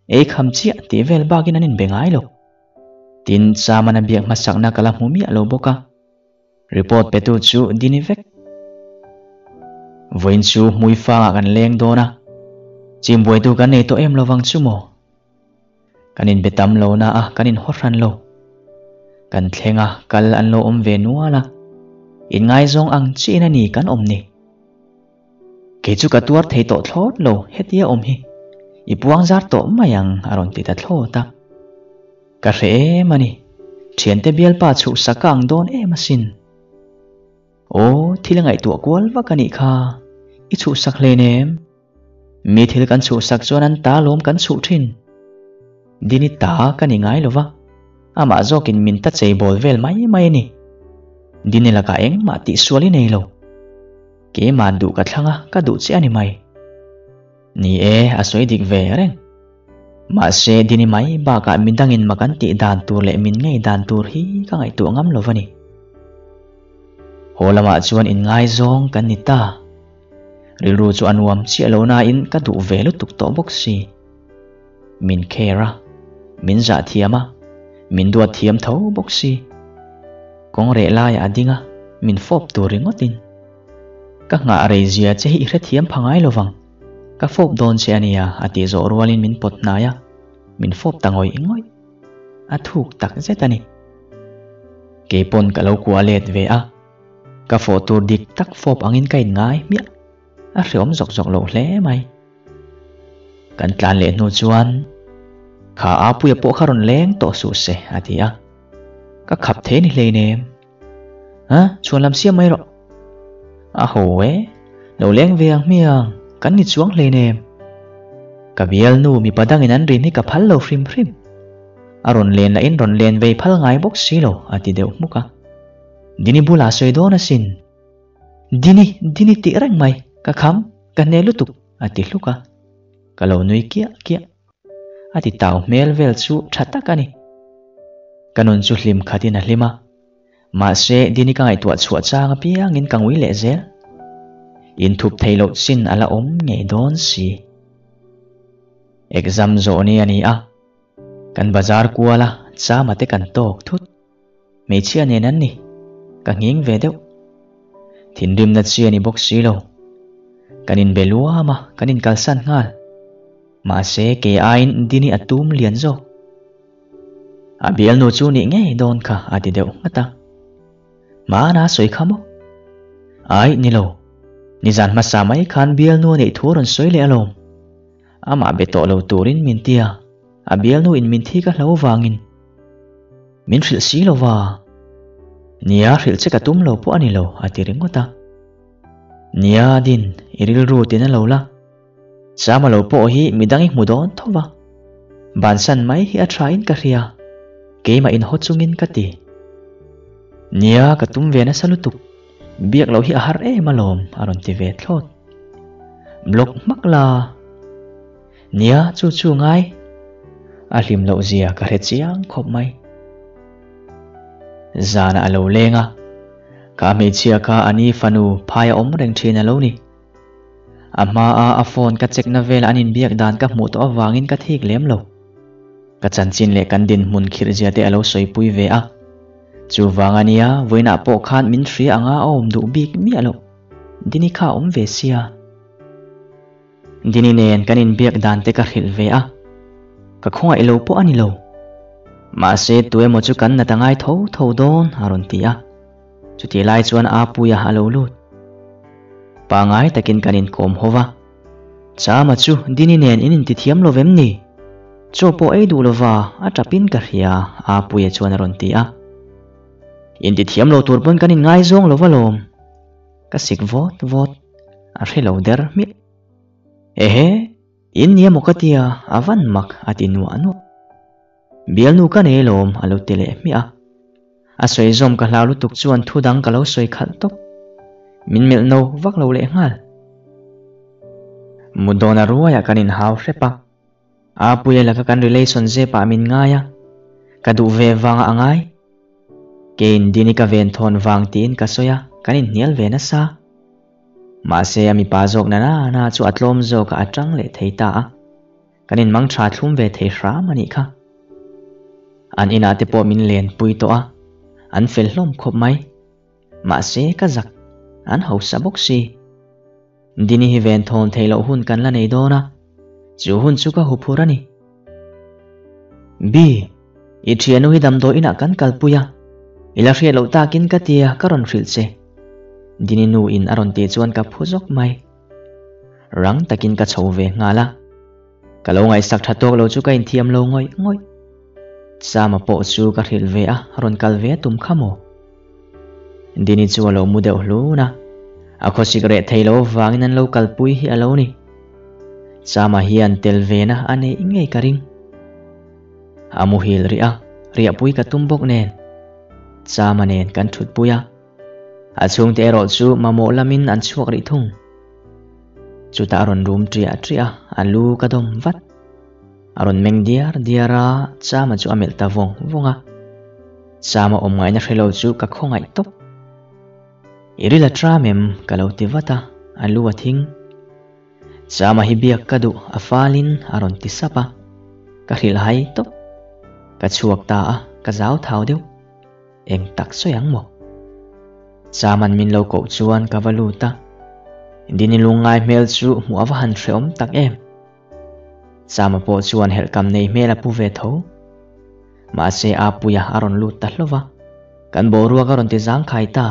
ei kham chiah tih vel bakin an inbe ngai lo. Tin, Chaman a biak hmasakna ka la hmu miah lo bawk a. Report petu chu Dini vek. Vawiin chu Hmuifangah kan leng dawn a, chimbuaitu kan nei tawh em lovang chu maw? Kan inbe tam lo na a, kan inhaw hran lo. Kan thleng a, kal an lo awm ve nual a, inngaizawng ang chiin a ni kan awm ni. Kei chu ka tuar thei tawh thlawt lo, hetia awm hi. I puang zar tawh mai ang, a rawn ti ta thlawt a. Ka hre em a ni, thiante bialpa chhuhsak ka ang dawn em asin. Aw, thil a ngaihtuah kual vak a nih kha, i chhuhsak hlen em? Mi thil kan chhuhsak chuan an ta lawm kan chhuh thin. Dini ta ka ni ngai lo va, amah zawkin min ta cheibawl vel mai mai a ni. Dini lakah engmah tihsual i nei lo. Keimah duh ka thlang a, ka duh che a ni mai. Ni e, a sawi dik ve reng. Mahse, Dini mai bakah midangin mak an tih dan tur leh min ngei dan tur hi ka ngaihtuah ngam lo va ni. Haw lamah chuan inngaizawng kan ni ta. Rilru chu a nuam chiah lo nain ka duh ve lutuk tawh bawk si. Min care a, min zah thiam a, min duat thiam tho bawk si. Kawng reh laiah a ding a, min fawp tur ringawtin. Ka nghah rei zia che hi i hrethiam pha ngai lo vang. Ka fawp dawn che a nia, a tih zawh rualin min pawt hnai a, min fawp ta ngawih ngawih. A thuk tak zet a ni. Keipawn ka lo kuah let ve a, ka fawh tur dik tak fawp angin ka inngai hmiah. A hreawm zawk zawk loh hle mai. Kan tlan leh hnu chuan, Kha Apuia pawh kha rawn leng tawh suh se, a ti a. Ka khap thei ni hleinem. Ha, chhuan lam siam mai rawh. A ho e, lo leng ve ang hmiang, kan ni chuang hleinem. Ka bialnu mipa dangin an rin hi ka phal lo hrim hrim. A rawn len lahin rawn len vei phal ngai bawk si lo, a ti deuh hmuk a. Dini bulah sawi dawn asin. Dini, Dini tih reng mai, ka kham, ka hne lutuk, a ti hluk a. Ka lo nui kiah kiah. A ti tau hmel vel chu tha tak a ni. Ka nun chu hlim khatin a hlim a. Mahse, Dini ka ngaihtuah chhuah chang apiangin ka ngui leh zel. Inthup thei loh chin a la awm ngei dawn si. Exam zawh ni a ni a. Kan bazar kual a, chama te kan tawk thut. Hmeichhia nen an ni. Ka nghing ve deuh. Thinrimna chi a ni bawk si lo. Kan inbe luam a, kan inkalsan nghal. Mahse, kei aiin Dini a tum lian zawk. A bialnu chu nih ngei dawn kha a ti deuh nghat a. Hmana a sawi kha maw? Ai, ni lo. Nizan hmasa mai khan bialnu a neih thu a rawn sawi leh alawm. Amah be tawh lo turin min ti a, a bialnu in min thi ka hlo vangin. Min hrilh si lo va. Nia, hrilh che ka tum lo pawh a ni lo, a ti ringawt a. Nia, Din, i rilru tin a lo la. Chama lo pawh hi midang i hmu dawn tho va. Bansan mai hi a tha in ka hria, keimah inhaw chungin ka ti. Nia, ka tum ve nasa lutuk, biak loh hi a har em alawm, a rawn ti ve thlawt. Block hmak la. Nia, chu chu ngai. A hlim loh zia ka hre chiang khawp mai. Zanah a lo leng a, ka hmeichhia kha a ni fanu phai a awm reng thin a lo ni. A hmaa a phone ka check na vel an inbiak dan ka hmuh tawh avangin ka thik lem lo. Ka chanchin leh kan dinhmun khirh zia te a lo sawipui ve a. Chuvang a nia, vawiinah pawh khan min hria anga a awm duh bik miah loh. Dini kha a awm ve sia. Dini nen kan inbiak dan te ka hrilh ve a. Ka khawngaih lo pawh a ni lo. Mahse tuemaw chu kan nat a ngai tho tho dawn a rawn ti a. Chutih lai chuan Apuia a lo lut. Pangai takin kan inkawm ho va. Chama chu Dini nen in intithiam lo vem ni? Chaw pawh ei duh lova a tapin ka hria, Apuia chuan a rawn ti a. Intithiam lo tur pawn kan inngaizawng lo va lawm. Ka sik vawt vawt, a hre lo der hmiah. Ehe, in nia maw ka tia, a van mak a ti nuah nuah. Bialnu ka nei alawm a lo ti leh hmiah a. A sawi zawm ka hlau lutuk chuan thu dang ka lo sawi khalh tawp. Min melh no vak lo leh nghal. Mut dawna ruaiah kan inhau hrep a. Apuia laka kan relation zepah min ngai a, ka duh ve vangah a ngai. Keiin Dini ka ven thawn vang tiin ka sawi a, kan inhnial ve nasa. Mahse a mipa zawk na na na chu a tlawm zawkah a tang leh thei ta a. Kan inmang tha thlum ve thei hram a nih kha. An inah te pawh min len pui tawh a, an fel hlawm khawp mai. Mahse ka zak, an hausa bawk si. Dini hi ven thawn theih loh hun kan la nei dawn a, chu hun chu ka huphur a ni. B, i thiannu hi damdawi inah kan kalpui a, i la hriat loh takin ka tia ka rawn hrilh che. Dini nu in a rawn tih chuan ka phu zawk mai. Rang takin ka chho ve nghal a. Ka lo ngaihsak tha tawk lo chu ka inthiam lo ngawih ngawih. Chama pawh chu ka hrilh ve a, rawn kal ve a tum kha maw? Dini chu a lo mu deuh hlun a, a khawsik reh thei lo avangin an lo kalpui hi a lo ni. Chama hian tel ve na a neih ngei ka ring. A muhil rih a, riahpui ka tum bawk nen. Chama nen kan thutpui a. A chhungte erawh chu mamawh lamin an chhuak rih thung. Chutah a rawn rum ṭiah ṭiah a, a lu ka dawm vat. A rawn meng diar diar a, Chama chu a melh ta vawng vawng a. Chama awm ngaihna hre lo chu ka khawngaih tawp. I ril a ṭam em? ka lo ti vat a, a lu a thing. Chama hi biak ka duh a falin a rawn ti sap a, ka hrilh hai tawp. Ka chhuak ta a, ka zau thau deuh. Eng tak sawi ang maw? Chaman min lo koh chuan ka va lut a, Dini lungngai hmel chu hmuh a va han hrehawm tak em. Chama pawh chuan helhkam nei hmel a pu ve tho. Mahse Apuia a rawn lut ta hlauh va, kan boruak a rawn ti zangkhai ta.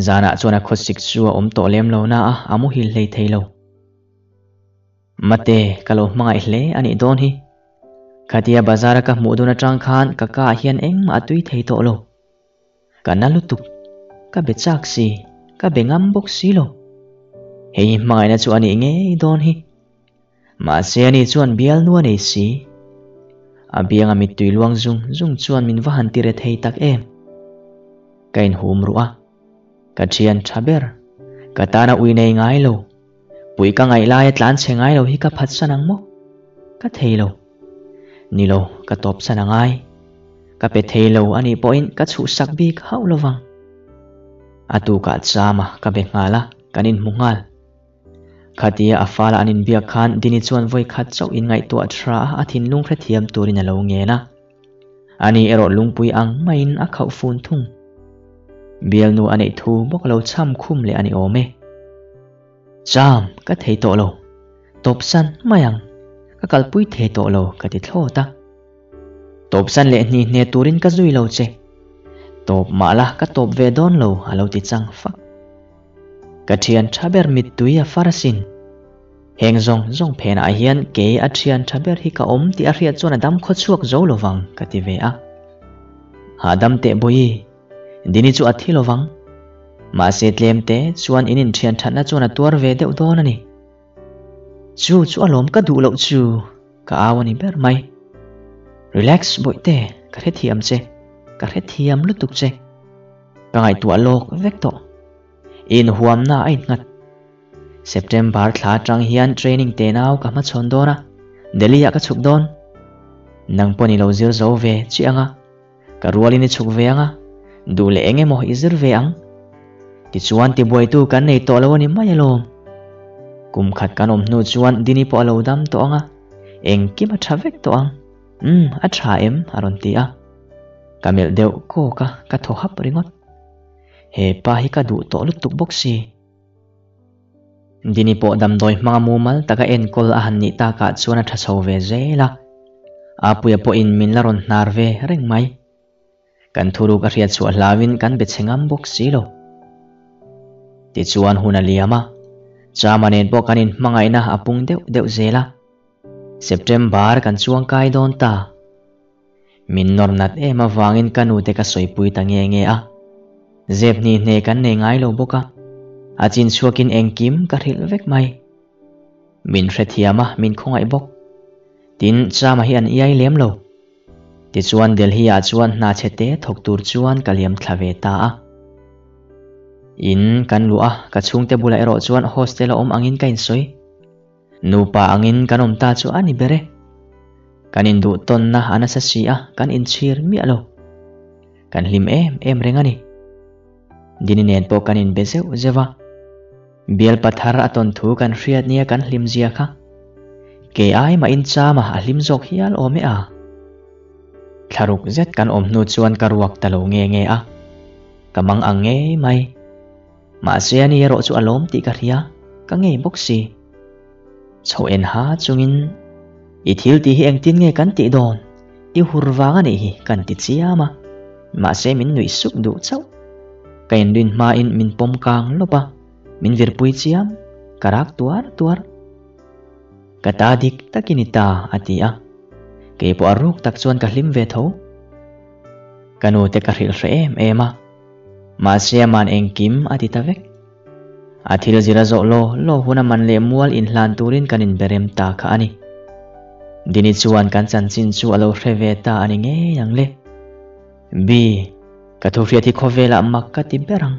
Zanah chuan a khawsik chu a awm tawh lem lo na a, a muhil hlei thei lo. Mate, ka lo hmangaih hle a nih dawn hi. Khatia bazar a ka hmuh dawn atang khan ka ka ah hian engmah a tui thei tawh lo. Ka na lutuk, ka be chak si, ka be ngam bawk si lo. Hei hi hmangaihna chu a nih ngei dawn hi. Mahse ani chuan bialnu a nei si. A bianga mittui luang zung zung chuan min va han ti re thei tak em. Ka inhum ruh a, ka thian tha ber, ka tana ui nei ngai lo. Pui ka ngaih laia tlan chhe ngai lo hi ka phatsan ang maw? Ka thei lo. Ni lo, ka tawpsan a ngai. Ka pe thei lo a nih pawhin ka chhuhsak bik hauh lo vang. A tukah chama ka be nghal a, kan inhmu nghal. Khatia a fala an inbiak khan Dini chuan vawi khat chauh inngaihtuah tha a, a thinlung hrethiam turin a lo ngen a. Ani erawh lungpui ang maiin a khauh fun thung. Bialnu a neih thu bawk lo cham khum leh a ni awm e. Cham ka thei tawh lo, tawpsan mai ang, ka kalpui thei tawh lo ka ti thlawt a. Tawpsan leh hni hne turin ka zui lo che. Tawp mah la ka tawp ve dawn lo a lo ti chang fak. Ka thian tha ber mittui a far asin. Heng zawng zawng phenah hian kei a thian tha ber hi ka awm tih a hriat chuan a dam khaw chhuak zo lovang ka ti ve a. Hahdam teh Bawihi, Dini chu a thi lovang. Mahse tlem te chuan in inthian thatna chuan a tuar ve deuh dawn a ni. Chu chu a lawm ka duh loh chu ka au a ni ber mai. Relax Bawihte, ka hrethiam che, ka hrethiam lutuk che. Ka ngaihtuah lawk vek tawh. Inhuamna a innghat. September thla atang hian training te nau ka hmachhawn dawn a, Delhi ah ka chhuk dawn. Nang pawh ni lo zir zo ve chiah ang a, ka rualin i chhuk ve ang a, duh leh eng emaw i zir ve ang. Tichuan tibuaitu kan nei tawh lo a ni mai alawm. Kum khat kan awm hnu chuan Dini pawh a lo dam tawh ang a, engkim a tha vek tawh ang. Umm, a tha em? a rawn ti a. Ka melh deuh kawk a, ka thaw hap ringawt. He pa hi ka duh tawh lutuk bawk si. Dini pawh damdawi hmanga mumal taka enkawl a han nih takah chuan a tha chho ve zel a. Apuia pawhin min la rawn hnar ve reng mai. Kan thuruk a hriat chhuah hlauin kan be chhe ngam bawk si lo. Tichuan hun a liam a, Chama nen pawh kan inhmangaihna a pung deuh deuh zel a. September kan chuangkai dawn ta. Min nawr nat em avangin ka nute ka sawipui ta nge nge a. Zep hni hne kan nei ngai lo bawk a, a chin chhuakin engkim ka hrilh vek mai. Min hrethiam a, min khawngaih bawk. Tin, Chama hi an iai lem lo. Tichuan Delhi-ah chuan hna chhe te thawk tur chuan ka liam thla ve ta a. In kan luh a, ka chhungte bulah erawh chuan hostel a awm angin ka insawi. Nupa angin kan awm ta chu a ni ber e. Kan induh tawnna a nasa si a, kan inchhir miah lo. Kan hlim em em reng a ni. Dini nen pawh kan inbe zeuh zeuh a. Bialpa thar a tawn thu kan hriat nia kan hlim zia kha. Kei ai mahin chama a hlim zawk hial awm e a. Thlaruk zet kan awm hnu chuan ka ruak ta lo nge nge a. Ka mang ang ngei mai. Mahse ani erawh chu a lawm tih ka hria, ka ngei bawk si. Chho en ha chungin, I thil tih hi engtin nge kan tih dawn? I hur vang a nih hi kan ti chiam a. Mahse min nuih suk duh chauh. Ka inrin hmain min pawm kang lawp a, min virpui chiam, ka rak tuar tuar. Ka ta dik takin i ta a ti a. Kei pawh a ruk tak chuan ka hlim ve tho. Ka nu te ka hrilh hreh em em a. Mahse a man engkim a ti ta vek. A thil zir a zawh law law hun a man leh mual inhlan turin kan inberem ta kha a ni. Dini chuan kan chanchin chu a lo hre ve ta a ni ngei ang le. Bi. Ka thu hriat hi khawvelah mak ka ti ber ang.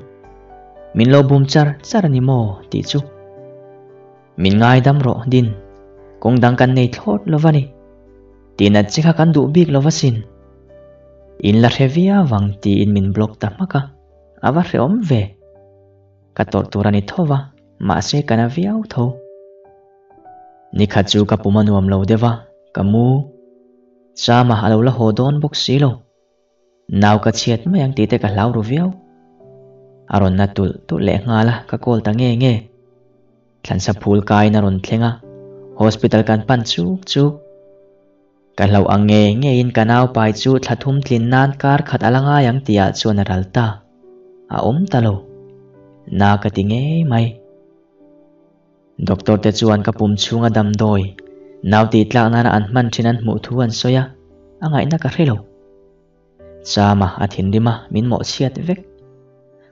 Min lo bum char char a ni maw tih chu. Min ngaidam rawh Din, kawng dang kan nei thlawt lo va ni. Tihnat che kha kan duh bik lo va sin. In la hre viau ang tiin min block ta hmak a, a va hreawm ve. Ka tawrh tur a ni tho va, mahse ka na viau tho. Nikhat chu ka pum a nuam lo deuh a, ka mu. Chama a lo la haw dawn bawk si lo. Nau ka chhiat mai ang tih te ka hlau ru viau. A rawn na tulh tulh leh nghal a, ka call ta nge nge. Thlansa phul kaiin a rawn thleng a, hospital kan pan chuk chuk. Ka hlauh ang nge ngeiin ka nau pai chu thla thum tlin nan kar khat a la ngai ang tihah chuan a ral ta. A awm ta lo. Na ka ti ngei mai. Doctor te chuan ka pum chhunga damdawi, nau tih tlak nana an hman thin an hmuh thu an sawi a, a ngaihna ka hre lo. Chama a thinrim a, min mawhchhiat vek.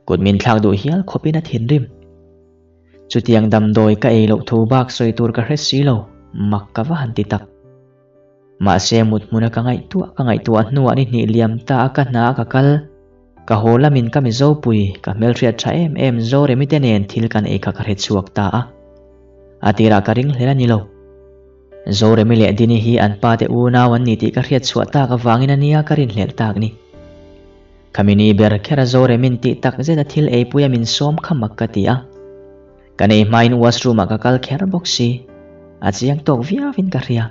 Kut min thlak duh hial khawpin a thinrim. Chutiang damdawi ka ei loh thu bak sawi tur ka hre si lo, mak ka va han ti tak. Mahse mut hmuna ka ngaihtuah ka ngaihtuah hnuah ni hnih liam ta a ka hna a ka kal. Ka haw lamin ka Mizopui, ka hmelhriat tha em em Zoremi te nen thil kan ei kha ka hre chhuak ta a. A tirah ka ring hlel a ni lo. Zoremi leh Dini hi an pa te unau an ni tih ka hriat chhuah tak avangin a nia ka rinhlelh tak ni. Khami ni ber kher a Zoremin tih tak zet a thil eipuia min sawm kha mak ka ti a. Ka nei hmain washroom ah ka kal kher bawk si. A chiang tawk viauin ka hria.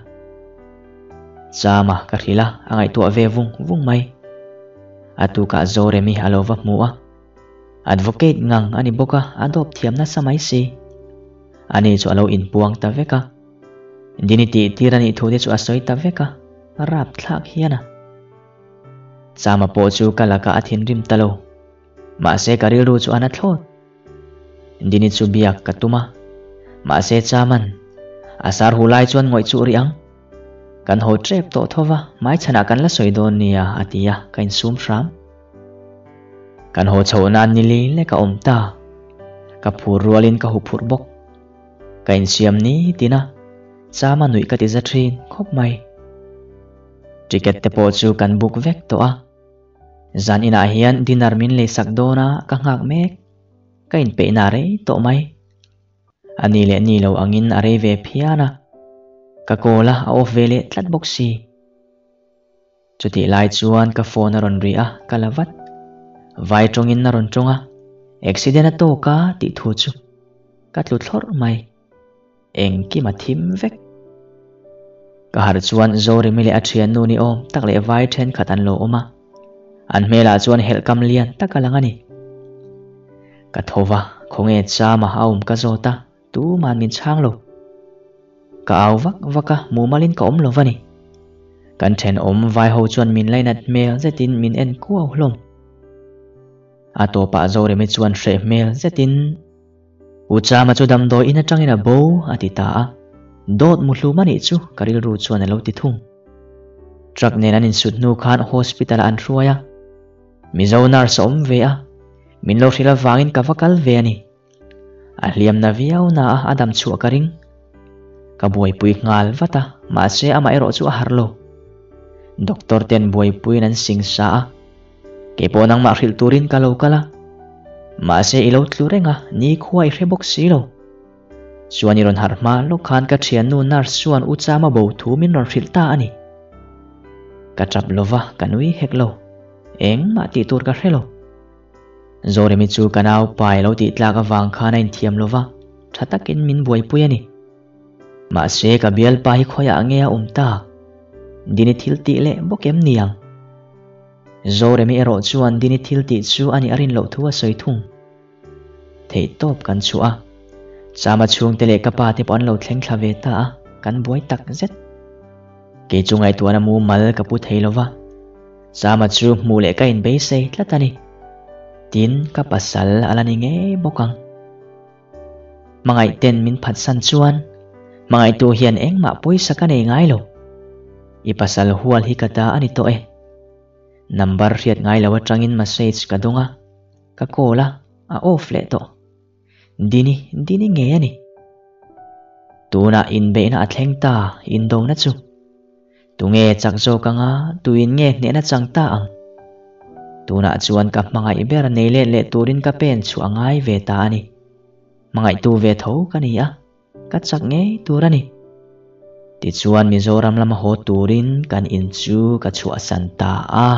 Chama ka hrilh a, a ngaihtuah ve vung vung mai. A tukah Zoremi a lo va hmu a. Advocate ngang a ni bawk a, a dawp thiam nasa mai si. Ani chu a lo inpuang ta vek a. Dini tih tir a nih thu te chu a sawi ta vek a, a rap thlak hian a. Chama pawh chu ka lakah a thinrim ta lo. Mahse ka rilru chu a na thlawt. Dini chu biak ka tum a. Mahse Chaman, a sar hu lai chuan ngawih chuh rih ang. Kan haw tep tawh tho va, hmaichhanah kan la sawi dawn nia a ti a, ka insum hram. Kan haw chhoh nan ni li lek a awm ta. Ka phur rualin ka huphurh bawk. Ka insiam ni tin a, Chama nuih ka ti za thin khawp mai. Ticket te pawh chu kan book vek tawh a. Zan inah hian dinner min leisak dawn a, ka nghak mek. Ka inpeihna a rei tawh mai. A ni leh ni lo angin a rei ve phian a. Ka call a, a off ve leh tlat bawk si. Chutih lai chuan ka phone a rawn ri a, ka la vat. Vai tawngin a rawn tawng a, accident a tawk a tih thu chu ka tlu thlawrh mai. Engkim a thim vek. Ka harh chuan Zoremi leh a thiannu ni awm tak leh vai thenkhat an lo awm a, an hmelah chuan helhkam lian tak a lang a ni. Ka tho va, khawnge Chama a awm ka zawt a, Tuman min chhang lo. Ka au vak vak a, mumalin ka awm lo va ni. Kan thenawm vai ho chuan min lainat hmel zetin min en kuau hlawm. A tawpah Zoremi chuan hreh hmel zetin, U Chama chu damdawi in atangin a bo, a ti ta a. Dawt muhlum a nih chu, ka rilru chuan a lo ti thung. Truck nen an insut hnu khan hospital ah an hruai a. Mizo nurse a awm ve a, min lo hrilh avangin ka va kal ve a ni. A hliamna viau na a a dam chhuah ka ring. Ka buaipui nghal vat a, mahse amah erawh chu a harh lo. Doctor ten buaipuiin an sing sa a, keipawh nangmah hrilh turin ka lo kal a. Mahse i lo tlu reng a, nikhua i hre bawk si lo. Chuan i rawn harh hma lawk khan ka thiannu nurse chuan u Chama bo thu min rawn hrilh ta a ni. Ka tap lova, ka nui hek lo. Engmah tih tur ka hre lo. Zoremi chu ka nau pai lo tih tlak avang khan a inthiam lo va, tha takin min buaipui a ni. Mahse ka bialpa hi khawiah nge a awm tak? Dini thil tih leh bawk em ni ang? Zoremi erawh chuan Dini thil tih chu a nih a rin loh thu a sawi thung. Theihtawp kan chhuah a, Chama chhungte leh ka pa te pawh an lo thleng thla ve ta a, kan buai tak zet. Kei chu ngaihtuahna mumal ka pu thei lo va. Chama chu hmuh leh ka inbeisei tlat a ni. Tin, ka pasal a la ni ngei bawk ang. Hmangaihten min phatsan chuan hmangaihtu hian engmah pawisa ka nei ngai lo. I pasal hual hi ka ta a ni tawh e. Number hriat ngai lo atangin message ka dawng a, ka call a, a off leh tawh. Dini, Dini ngei a ni. Tunah inbeihna a thleng ta, indona chu. Tunge chak zawk anga, tuin nge hnehna chang ta ang? Tunah chuan ka hmangaih ber nei let leh turin ka pen chhuah a ngai ve ta a ni. Hmangaihtu ve tho ka ni a, ka chak ngei tur a ni. Tichuan Mizoram lama haw turin kan in chu ka chhuahsan ta a.